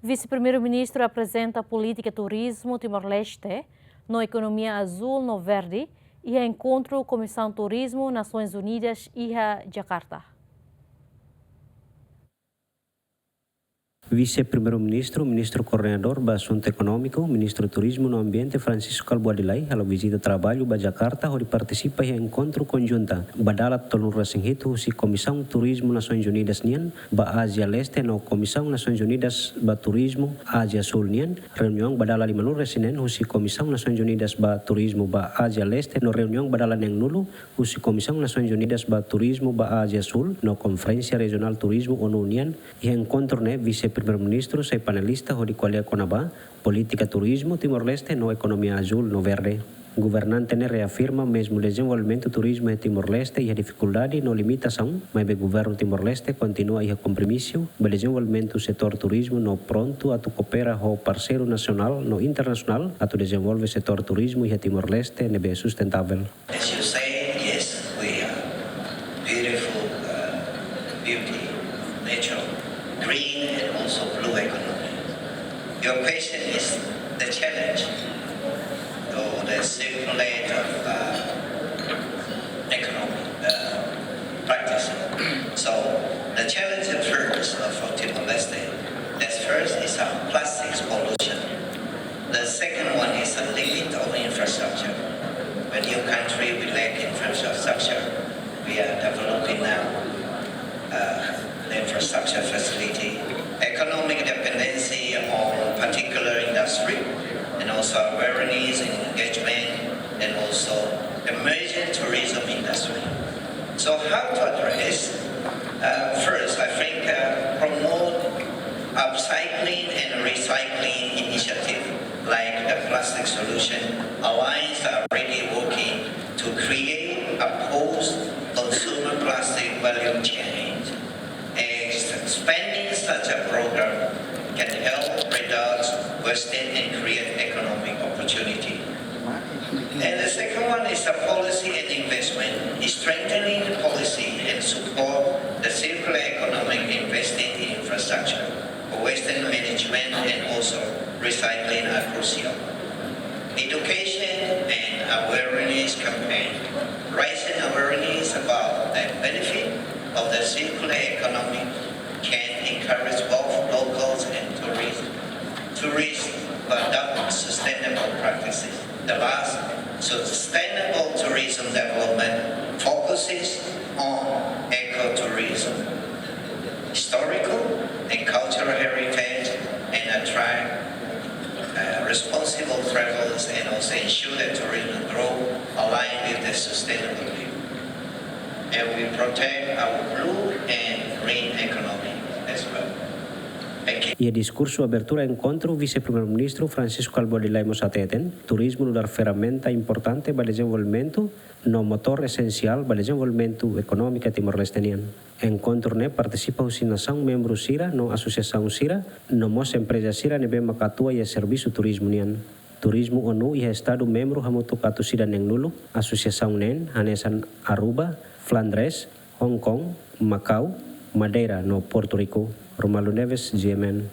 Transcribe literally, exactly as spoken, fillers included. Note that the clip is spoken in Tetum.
Vise-Primeiru-Ministru aprezenta polítika turizmu Timor-Leste no ekonomia azúl no verde iha enkontru Komisaun Turizmu Nasoins Unidas iha Jakarta. Vise-Primeiru-Ministru, Ministru Koordenadór ba Asuntu Ekonómiku, Ministru Turizmu no Ambiente Francisco Kalbuadi Lay halo vizita traballu ba Jakarta hodi partisipa iha enkontru konjunta ba dala tolunulu-resin-hitu husi Komisaun Turizmu Nasoins Unidas nian ba Ázia Leste no Komisaun Nasoins Unidas ba Turizmu Ázia Súl nian, reuniaun ba dala limanulu-resin-neen husi Komisaun Nasoins Unidas ba Turizmu ba Ázia Leste no reuniaun ba dala neenulu husi Komisaun Nasoins Unidas ba Turizmu ba Ázia Súl no Konferénsia Rejionál Turizmu ONU nian. Iha enkontru ne'e, Vise-Primeiru-Ministru sai panelista hodi ko'alia kona-ba polítika turizmu Timor-Leste no ekonomia azúl no verde. Governante ne'e reafirma mezmu dezenvolvimentu turizmu iha Timor-Leste iha difikuldade no limitasaun, maibé Governu Timor-Leste kontinua iha kompromisu ba dezenvolvimentu setór turizmu no prontu atu koopera ho parseiru nasionál no internasionál atu dezenvolve setór turizmu iha Timor-Leste ne'ebé sustentável. As you say, yes, we are beautiful, uh, beauty, natural, green, and also blue economy. Your question is the challenge or the circulate of, uh, economy, uh, practice. So the challenge first, uh, for Timor-Leste, that first is, uh, plastics pollution. The second one is a limit of infrastructure. When your country will lack infrastructure, we are developing now, uh, the infrastructure facility, economic dependency on particular industry, and also awareness and engagement, and also emerging tourism industry. So how to address? Uh, first, I think, uh, promote upcycling and recycling initiative like the plastic solution. Alliance are already working to create a post-consumer plastic value chain. Expanding such a program can help reduce waste and create economic opportunity. And the second one is the policy and investment, is strengthening the policy and support the circular economic, investing in infrastructure, waste management, and also recycling are crucial. Education and awareness campaign, raising awareness about the benefit of the circular economy can encourage both locals and tourism, tourists to adopt sustainable practices. The last, sustainable tourism development focuses on ecotourism, historical and cultural heritage, and attract, uh, responsible travelers, and also ensure that tourism grow aligned with the sustainability. And we protect our blue and green economy as well. Thank you. Iha diskursu abertura enkontru, Vise-Primeiru-Ministru Francisco Kalbuadi Lay mós hateten, turizmu nu'udar ferramenta importante ba dezenvolvimentu no motór esensiál ba dezenvolvimentu ekonómiku Timor-Leste nian. Enkontru ne'e partisipa husi nasaun membru sira no asosiasaun sira, no mós empreza sira ne'ebé maka atua iha servisu turizmu nian. Turizmu ONU iha estadu membru hamutuk atus ida neenulu asosiasaun neen, hanesan Aruba, Flandres, Hong Kong, Makau, Madeira no Portu Riku. Romualdo Neves, G M N.